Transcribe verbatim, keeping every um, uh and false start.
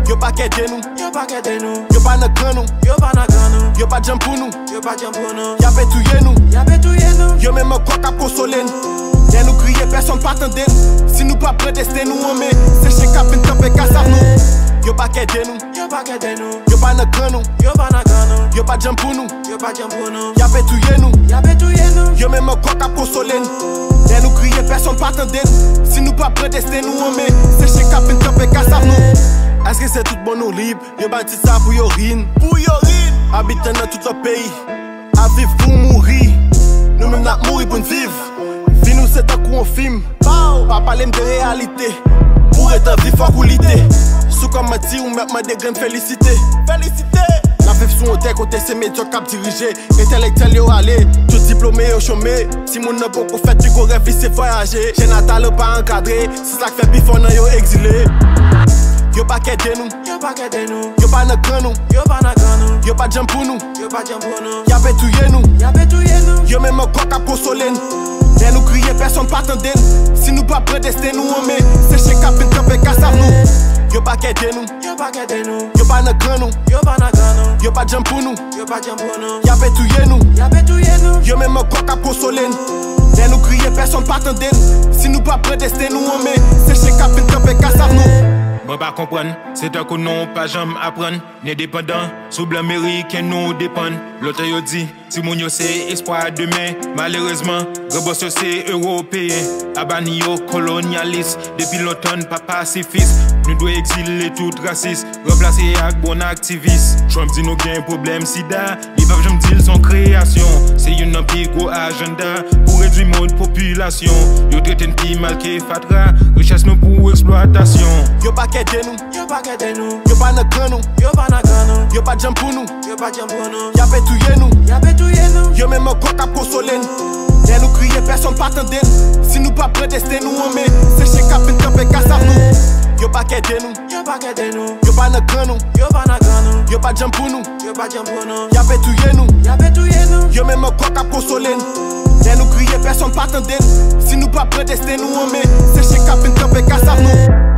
Yo pa k ede nou. Yo pa k ede nou. Yo pa nan kran nou. Yo pa nan kran nou. Yo pa janm pou nou. Yo pa janm pou nou. Y ape touye nou. Y ape touye nou. Yo menm ankò k ap konsole n. Lè nou kriye, pèsonn pa tande n. Si nou pa pran desten nou an men, se chen k ap vin kanpe kasav nou. Yo pa k ede nou. Yo pa k ede nou. Yo pa nan kran nou. Yo pa nan kran nou. Yo pa janm pou nou. Yo pa janm pou nou. Y ape touye nou. Y ape touye nou. Yo menm ankò k ap konsole n. Lè nou kriye, pèsonn pa tande n. Si nou pa pran desten nou an men, se chen k ap vin kanpe kasav nou. Èske se tout bon nou lib? Yo bay tit sa pou yo ri n. Pou yo ri n. Abitan nan tout lòt peyi ap viv pou mouri. Nou menm n ap mouri pou n viv. Vi nou se tankou yon fim. Pa pale m de reyalite. Pou ret an vi fòk ou lite. Sou kòm manti ou m ap mande grenn felisite. Felisite. N ap viv sou yon tè kote se medyòk k ap dirije. Entèlektyèl yo ale, tout diplome yo chome. Timoun nan poko fèt, pi gwo rèv li se vwayaje. Jèn a talan pa ankadre, se sa k fè pifò nan yo egzile. Yo pa k ede nou. Yo pa k ede nou. Yo pa nan kran nou. Yo pa nan kran nou. Yo pa janm pou nou. Yo pa janm pou nou. Y ape touye nou. Y ape touye nou. Yo menm ankò k ap konsole n. Lè nou kriye, pèsonn pa tande n. Si nou pa pran desten nou an men, se chen k ap vin kanpe kasav nou. Yo pa k ede nou. Yo pa k ede nou. Yo pa nan kran nou. Yo pa nan kran nou. Yo pa janm pou nou. Yo pa janm pou nou. Y ape touye nou. Y ape touye nou. Yo menm ankò k ap konsole n. Lè nou kriye, pèsonn pa tande n. Si nou pa pran desten nou an men, se chen k ap vin kanpe kasav nou. Mwen pa konprann, se tankou nou pa janm aprann. N endepandan, sou blan meriken nou depann. Lontan yo di, timoun yo se espwa demen. Malerezman, gran bòs yo se ewopeyen. Aba ni yo kolonyalis. Depi lontan n pa pasifis. Nou dwe egzile tout rasis. Ranplase ak bon aktivis. Trump di nou gen pwoblèm sida. Li p ap janm di l se yon kreyasyon. Se youn nan pi gwo ajanda pou redwi mond popilasyon. Yo trete n pi mal ke fatra. Richès nou pou eksplwatasyon. Yo pa k ede nou. Yo pa k ede nou. Yo pa nan kran nou. Yo pa nan kran nou. Yo pa janm pou nou. Yo pa janm pou nou. Y ape touye nou. Y ape touye nou. Yo menm ankò k ap konsole n. Lè nou kriye, pèsonn pa tande n. Si nou pa pran desten nou an men, se chen k ap vin kanpe kasav nou. Yo pa k ede nou. Yo pa k ede nou. Yo pa nan kran nou. Yo pa nan kran nou. Yo pa janm pou nou. Yo pa janm pou nou. Y ape touye nou. Y ape touye nou. Yo menm ankò k ap konsole n. Lè nou kriye, pèsonn pa tande n. Si nou pa pran desten nou an men, se chen k ap vin kanpe kasav nou.